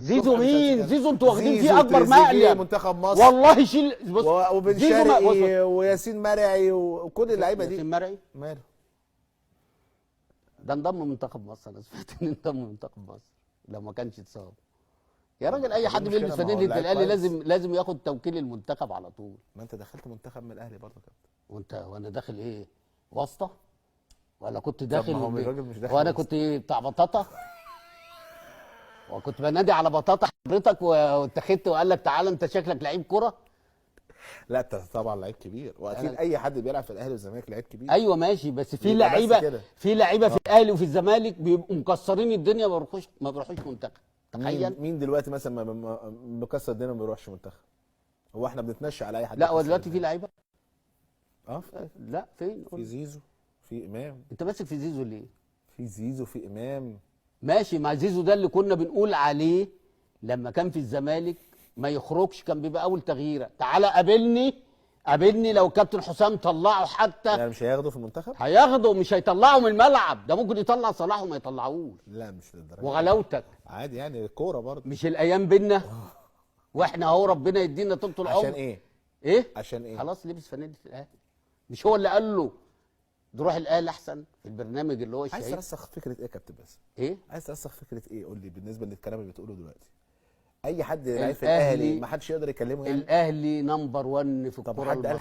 زيزو مش مين؟ هتتكلم. زيزو انتوا واخدين زيزو، فيه اكبر تريزيجيه، مقلب. منتخب مصر. والله شيل، بص، وبن زيزو ما- بص- شرقي وياسين مرعي وكل اللعيبة دي. ياسين مرعي ماله؟ ده انضم منتخب مصر، انا سمعت ان انضم منتخب مصر لو ما كانش اتصاب. يا راجل، اي حد المشكلة؟ بيلبس ما هو فانيله لعيب الاهلي كويس. لازم ياخد توكيل المنتخب على طول. ما انت دخلت منتخب من الاهلي برضه يا كابتن. وانت وانا داخل ايه؟ واسطه؟ ولا كنت داخل ما هو الراجل مش داخل وانا واسطة. كنت إيه، بتاع بطاطا؟ وكنت بنادي على بطاطا حضرتك واتخذت وقال لك تعالى انت شكلك لعيب كره. لا، انت طبعا لعيب كبير، واكيد اي حد بيلعب في الاهلي والزمالك لعيب كبير. ايوه ماشي، بس في يبقى بس لعيبة كده. في لعيبة في الاهلي وفي الزمالك بيبقوا مكسرين الدنيا، ما بيروحوش منتخب، تخيل. مين دلوقتي مثلا مكسر الدنيا ما بيروحش منتخب؟ هو احنا بنتمشى على اي حد لا، هو يكسر دلوقتي في الدنيا. لعيبة. اه، في. لا، فين؟ في زيزو، في امام. انت ماسك في زيزو ليه؟ في زيزو، في امام. ماشي، مع زيزو ده اللي كنا بنقول عليه لما كان في الزمالك ما يخرجش، كان بيبقى اول تغييره. تعالى قابلني، قابلني لو كابتن حسام طلعه حتى. يعني مش هياخده في المنتخب؟ هياخده، مش هيطلعه من الملعب، ده ممكن يطلع صلاح وما يطلعوش. لا، مش للدرجه. وغلاوتك. عادي يعني، الكورة برضه. مش الايام بينا، واحنا اهو ربنا يدينا طول العمر. عشان ايه؟ ايه؟ عشان ايه؟ خلاص لبس فانيله الاهلي، مش هو اللي قال له تروح الاهلي احسن في البرنامج اللي هو عايز الشهير؟ ترسخ فكرة ايه يا كابتن باسم؟ ايه؟ عايز ترسخ فكرة ايه؟ قول لي بالنسبة للكلام اللي بتقوله دلوقتي. اي حد لعيب في الاهلي ما حدش يقدر يكلمه يعني؟ الاهلي number 1 في طب الكره حد قال المصرية.